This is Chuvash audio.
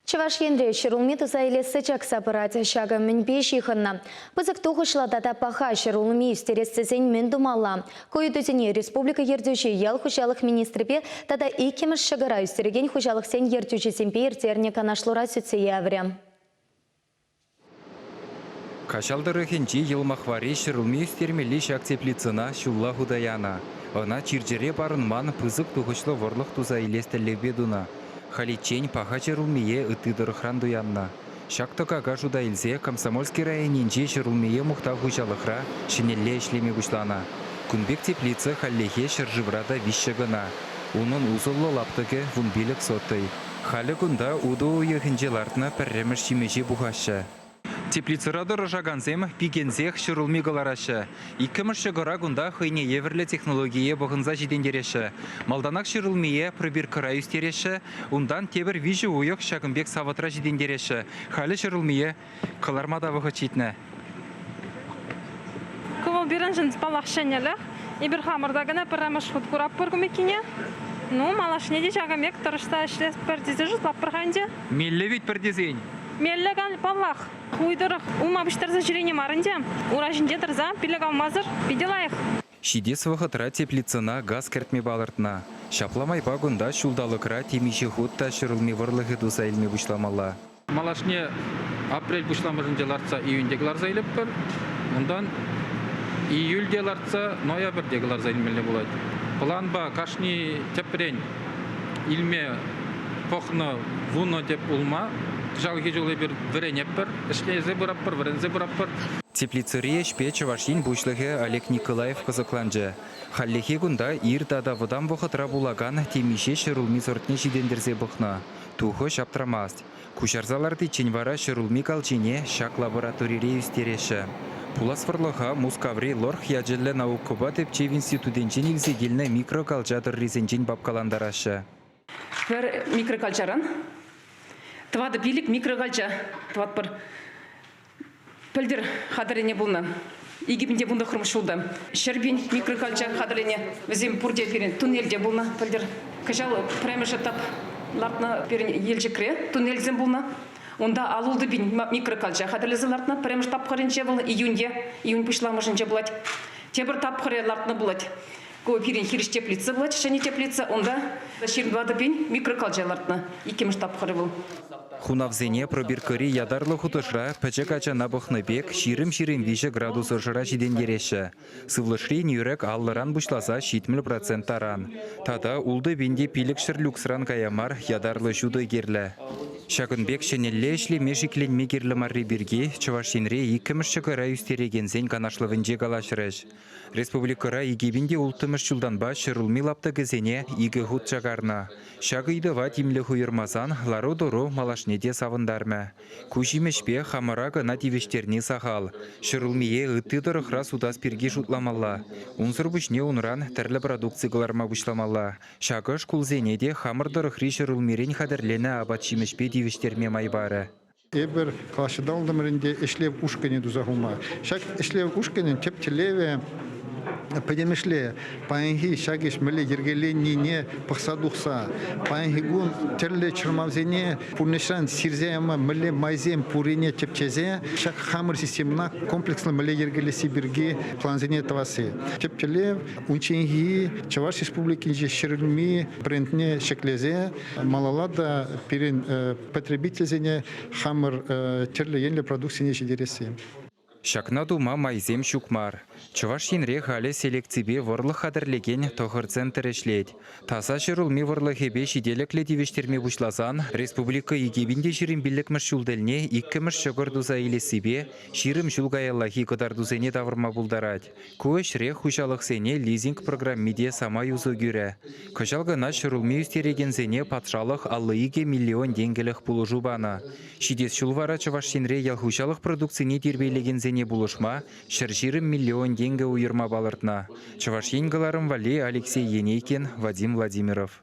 Чӑваш Енре ҫӗрулми туса илесси чакса пырать. Ҫакӑ мӗнпе ҫыхӑннӑ? Пысӑк тухӑҫлӑ тата паха ҫӗрулми ӳстерес тесен мӗн тумалла? Ку ыйтусене республика ертӳҫи ял хуҫалӑх министрӗпе тата иккӗмӗш ҫӑкӑра ӳстерекен хуҫалӑхсен ертӳҫисемпе ирттернӗ канашлура сӳтсе яврӗ. Каҫал тӑрӑхӗнчи Йӑлмахвари ҫӗрулми ӳстермелли ҫак теплицӑна ҫулла хута янӑ. Ӑна чир-чӗре парӑнман пысӑк тухӑҫлӑ вӑрлӑх туса илес тӗллевпе тунӑ. Халиччен паха ҫӗрулмие ытти тӑрӑхран туяннӑ. Ҫак тӑкака шута илсе Комсомольски районӗнчи ҫӗрулмие мухтав хуҫалӑхра ҫӗнӗлле ӗҫлеме пуҫланӑ. Кун пек теплица хальлӗхе ҫӗршывра та виҫҫӗ кӑна. Унӑн усӑллӑ лаптӑкӗ 15 сотӑй. Халӗ кунта утӑ уйӑхӗнче лартнӑ пӗрремӗш ҫимӗҫе пухаҫҫӗ. Теплицӑра тӑрӑшакансем пикенсех ҫӗрулми кӑлараҫҫӗ. Иккӗмӗш ҫӑкӑра кунта хӑйне евӗрлӗ технологие пӑхӑнса ҫитӗнтереҫҫӗ. Малтанах ҫӗрулмие пробиркӑра ӳстереҫҫӗ, унтан тепӗр виҫӗ уйӑх ҫакӑн пек савӑтра ҫитӗнтереҫҫӗ. Халӗ ҫӗрулмие кӑларма та вӑхӑт ҫитнӗ. Ку вӑл пирӗншӗн, паллах, ҫӗнӗлӗх. Эпир хамӑр та кӑна пӗрремӗш хут куратпӑр ку пеккине. Ну, малашне те ҫакӑн пек тӑрӑшса ӗҫлетпӗр тесе шутлатпӑр-ха ӗнтӗ. Меллӗ вӗт пӗр тесен. Меллӗ, паллах. Уй тӑрӑх улма пуҫтарса ҫӳрени мар ӗнтӗ. Ура ҫинче тӑрса пилӗк авмасӑр питӗ лайӑх. Ҫитес вӑхӑтра теплицӑна газ кӗртме палӑртнӑ. Ҫапла майпа кунта ҫулталӑкра темиҫе хут та ҫӗрулми вӑрлӑхӗ туса илме пуҫламалла. Малашне апрель пуҫламӑшӗнче лартса июньте кӑларса илӗпӗр. Унтан июльте лартса ноябрьте кӑларса илмелле пулать. Планпа кашни тӗпрен илме пӑхнӑ вунӑ тӗп улма. Кӑҫалхи ҫул эпир вӗренетпӗр, ӗҫлесе пыратпӑр, вӗренсе пыратпӑр. Теплицӑри ӗҫпе Чӑваш Ен Пуҫлӑхӗ Олег Николаев кӑсӑкланчӗ. Хальлӗхе кунта ир тата вӑтам вӑхӑтра пулакан темиҫе ҫӗрулми сортне ҫитӗнтерсе пӑхнӑ. Тухӑҫ аптрамасть. Куҫарса лартиччен вара ҫӗрулми калчине ҫак лабораторире ӳстереҫҫӗ. Пулас вӑрлӑха Мускаври Лорх ячӗллӗ наукӑпа тӗпчев институтӗнчен илсе килнӗ микрокалча тӑррисенчен папкалантараҫҫӗ. Пӗр микрокалчаран тӑватӑ-пилӗк микрокалча тӑватпӑр. Пӗлтӗр хатӗрленӗ пулнӑ. 2019 ҫулта 100 000 микрокалча хатӗрленӗ. Вӗсем пурте пирӗн туннельте пулнӑ пӗлтӗр. Кӑҫал пӗрремӗш этап лартнӑ пирӗн Елчӗкре туннельсем пулнӑ. Унта 56 пин микрокалча хатӗрлесе лартнӑ. Пӗрремӗш тапхӑрӗнче вӑл июньте, июнь пуҫламӑшӗнче пулать. Тепӗр тапхӑрӗ лартнӑ пулать. Ку пирӗн хирӗҫ теплица пулать, ҫӗнӗ теплица. Унта 24 пин микрокалча лартнӑ. Иккӗмӗш тапхӑрӗ вӑл. Хунавсене пробиркӑри ятарлӑ хутӑшра пӗчӗк ачана пӑхнӑ пек 20-23 градус ӑшӑра ҫитӗнтереҫҫӗ. Сывлӑшри нӳрӗк аллӑран пуҫласа 70% таран. Тата 6500 люксран кая мар ятарлӑ ҫутӑ кирлӗ. Ҫакӑн пек ҫӗнӗлле ӗҫлеме шикленме кирлӗ марри пирки Чӑваш Енре иккӗмӗш ҫӑкӑра ӳстерекенсен канашлӑвӗнче калаҫрӗҫ. Республикӑра 2006-мӗш ҫултанпа ҫӗрулми лаптӑкӗсене икӗ хут чакарнӑ. Ҫак ыйтӑва тимлӗх уйӑрмасан лару-тӑру малашне те савӑнтармӗ. Ку ҫимӗҫпе хамӑра кӑна тивӗҫтерни сахал. Ҫӗрулмие ытти тӑрӑхра сутас пирки шутламалла. Унсӑр пуҫне унран тӗрлӗ продукци кӑларма пуҫламалла. Ҫакӑ шкулсене те хамӑр тӑрӑхри ҫӗрулмирен хатӗрленӗ апат-ҫимӗҫпе тивӗҫтерме май парӗ. Эпир калаҫса татӑлтӑмӑр ӗнтӗ ӗҫлев ушкӑнӗ туса хума. Ҫак ӗҫлев ушкӑнӗн тӗп тӗллевӗ пӗтӗмӗшле паянхи ҫак ӗҫ мӗнле йӗркеленнине пӑхса тухса паянхи кун тӗрлӗ чӑрмавсене пурнӑҫран сирсе яма мӗнле майсем пуррине тӗпчесе ҫак хамӑр системӑна комплекслӑ мӗнле йӗркелесси пирки плансене тӑвасси. Тӗп тӗллев унчченхи Чӑваш Республикинчи ҫӗрулми брендне ҫӗклесе малалла та пирӗн потребительсене хамӑр тӗрлӗ енлӗ продукцине ҫитересси. Ҫакна тума майсем ҫук мар. Чӑваш Енре халӗ селекципе вӑрлӑх хатӗрлекен тӑхӑр центр ӗҫлет. Таса ҫӗрулми вӑрлӑхӗпе ҫителӗклӗ тивӗҫтерме пуҫласан республика 2025-мӗш ҫул тӗлне иккӗмӗш ҫӑкӑр туса илессипе 20 ҫул каяллахи кӑтартусене тавӑрма пултарать. Ку ӗҫре хуҫалӑхсене лизинг программи те самай усӑ кӳрӗ. Кӑҫал кӑна ҫӗрулми ӳстерекенсене патшалӑх 52 миллион тенкӗлӗх пулӑшу панӑ. Ҫитес ҫул вара Чӑваш Енре ял хуҫалӑх продукцине тирпейлекенсене пулӑшма 120 миллион тенкӗ уйӑрма палӑртнӑ. Чӑваш Ен кӑларӑм валли Алексей Енейкин, Вадим Владимиров.